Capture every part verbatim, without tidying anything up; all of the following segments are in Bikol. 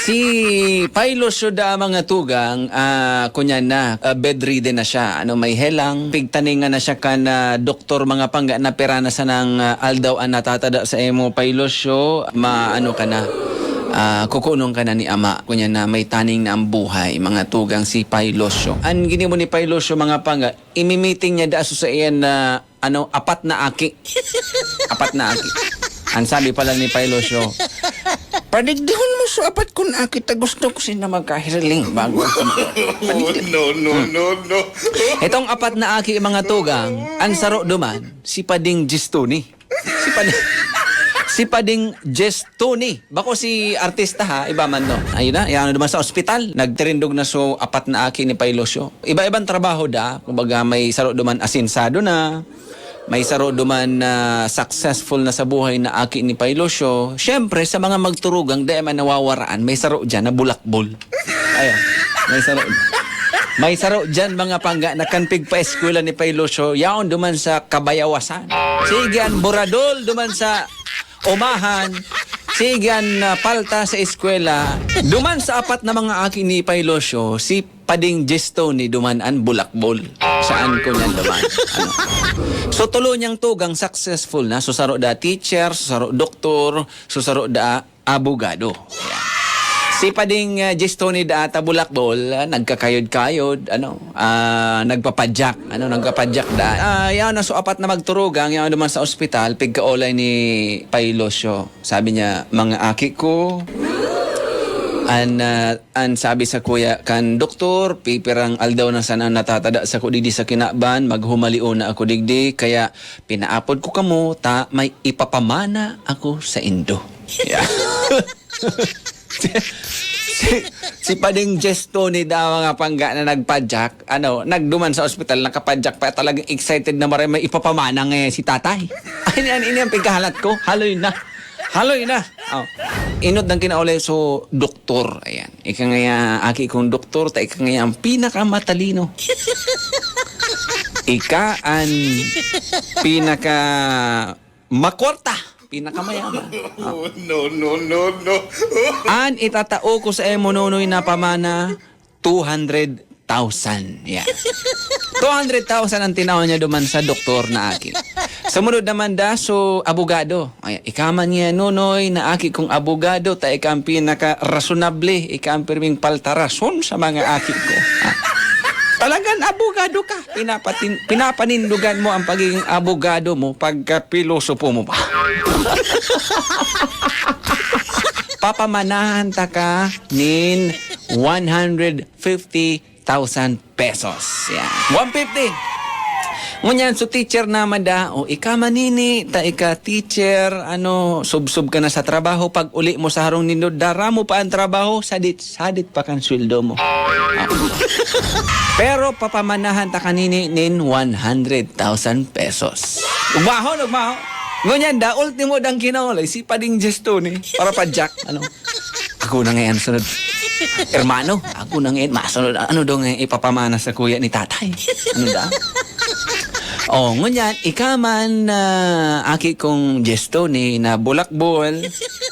Si Pai Lucio da, mga tugang, ah, kunyan na, ah, bedridden na siya. Ano, may helang, pigtaningan na siya kan, ah, doktor, mga pangga, na pira na sanang, ah, aldaw an natatada sa imo, Pai Lucio, maano ka na, ah, kukunon ka na ni ama. Kunyan na, may taning na ang buhay, mga tugang, si Pai Lucio. An ginibo ni Pai Lucio, mga pangga, imimiting niya da sa iyan na, ano, apat na aki. Apat na aki. Ang sabi pala ni Pai Lucio, "Padigdihon mo sa apat kong aki, ta gusto ko sinda magkahiling bago ako mag-" Padigdi- No, no, no, no. Itong apat na aki, mga tugang, ang saro duman, si Pading Gistoni. Si Pading, si Pading Gistoni. Bako si artista ha, iba man no. Ayun na, yan naman sa ospital. Nagtirindog na so apat na aki ni Pai Lucio. Iba-ibang trabaho da. Kumbaga may saro duman asinsado na. May saro duman na successful na sa buhay na aki ni Pai Lucio. Siyempre, sa mga magturugang, di man nawawaraan, may saro dyan na bulakbol. Ayan, may saro. May saro dyan, mga pangga, na kan pigpa-eskwela ni Pai Lucio, yaon duman sa kabayawasan. Sige, an buradol duman sa umahan. Sige, an, ah, palta sa eskwela. Duman sa apat na mga aki ni Pai Lucio, si Pading Gistoni duman an bulakbol. Saan ko niyan duman? Ano? So, tulo niyang tugang successful na. So, saro da teacher, so, saro doktor, so, saro da abogado. Ayan. Si Pading, ah, Gistoni da ata bulakbol, ah, nagkakayod-kayod, ano, ah, nagpapadyak, ano, nagpapadyak da. Ah, yan, so apat na magturugang, yan naman sa ospital, pigkaolay ni Pai Lucio. Sabi niya, "Mga aki ko, an, ah, an sabi sa kuya kan doktor, pipirang aldaw na sana natatada sa ko digdi sa kinaban, maghumalion na ako digdi, kaya pinaapod ko kamo, ta may ipapamana ako sa indo." Yeah. Si, si Pading Gistoni da, mga pangga, na nagpadyak, ano, nagduman sa ospital, nakapadyak pa, talagang excited na maray may ipapamana nga si tatay. Ay, yan, ini ang pagkahalat ko. Haloy na. Haloy na. Oh. Inot ng kinaulay, so, doktor. Ayan. Ika ngaya, aki kong doktor, ta ika ngaya ang pinakamatalino. Ika ang pinaka makwarta, pinakamayaman. Oh. No, no, no, no. An itatao ko sa imo, Nonoy, na pamana, two hundred thousand. Yeah. Two hundred thousand ang tinaw niya duman sa doktor na aki. Sumunod naman da, so, abogado. Ay, ika man niya, Nonoy, na aki kong abogado, ta ika ang pinaka-rasonable, ika ang pirming paltarason sa mga aki ko. Ha? Talagan, abogado ka. Pinapatin-, pinapanindugan mo ang pagiging abogado mo pagka pilosopo mo pa. Papamanahan taka nin one hundred fifty thousand pesos. Yan. One fifty. Ngunyan, so teacher naman da, o ika manini, ta ika teacher, ano, subsob ka na sa trabaho, pag uli mo sa harong nindo, dara mo pa ang trabaho, sadit-sadit pa kan sweldo mo. Ah. Pero papamanahan ta kanini nin one hundred thousand pesos. Ugmahon, ugmahon. Ngunyan da, ultimo dang kinaulay, si Pading Gistoni, para pa Jack, ano. Ako na ngayon sunod. Hermano, ako na ngayon masunod. Ano daw ngayon ipapamana sa kuya ni tatay? Ano daw? Oh, ngunyan, ika man, ah, aki kong Gistoni na bulakbol,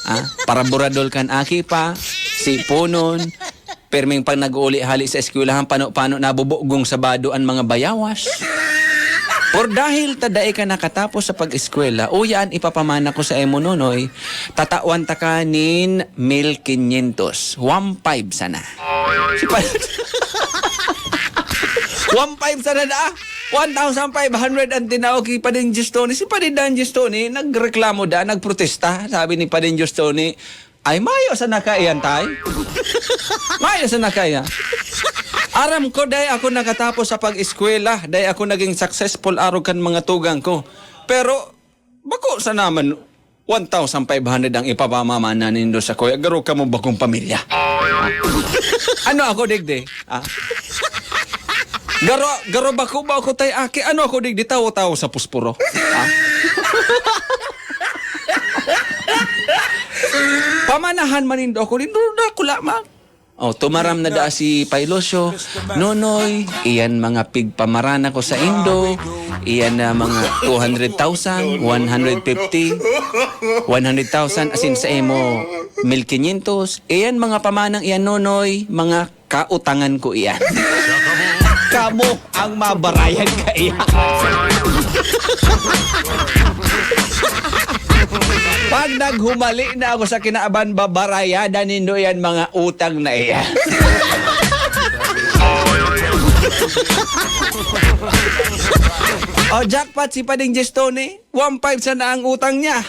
ah, paraburadol kan aki pa, siponon, perming pag nag-uuli hali sa eskwelahan, pano-pano nabubugong sabado an mga bayawas. Por dahil ta dai ka nakatapos sa pag-eskwela, uya an ipapamana ko sa imo, Nonoy, tatawan ta ka nin mil quinientos. One five sana. Si pa-, one five sana na. One thousand five hundred ang tinao ki Pading Gistoni. Si Pading Dan Gistoni, nagreklamo da, nagprotesta. Sabi ni Pading Gistoni, "Ay, mayo sana kaiyan, tay. Mayo sana kaiyan. Aram ko, dai ako nakatapos sa pag-eskwela, dai ako naging successful arog kan mga tugang ko. Pero, bako sana man, one thousand five hundred ang ipapamamana nindo sa kuya, garo kamo bakong pamilya." Ano ako, digdi? Ah? Garo, garo bako ba ako, tay, aki? Ano ako, digdi? Tawo-tawo sa puspuro? Ah? Pamanahan man nindo ako, nindo na ako lamang. Oh, tumaram na daa si Pailoso, "Nonoy, iyan mga pigpamarana ko sa indo, iyan na mga two hundred thousand, one hundred fifty, one hundred thousand, asin sa imo, mil quinientos, iyan mga pamanang iyan, Nonoy, mga kautangan ko iyan." Kamo ang mabarayan kaiyan. Pag naghumali na ako sa kinaban, babarayadan nindo yan mga utang na iyan. O, jackpot si Pading Jestoni. One five sana ang utang niya.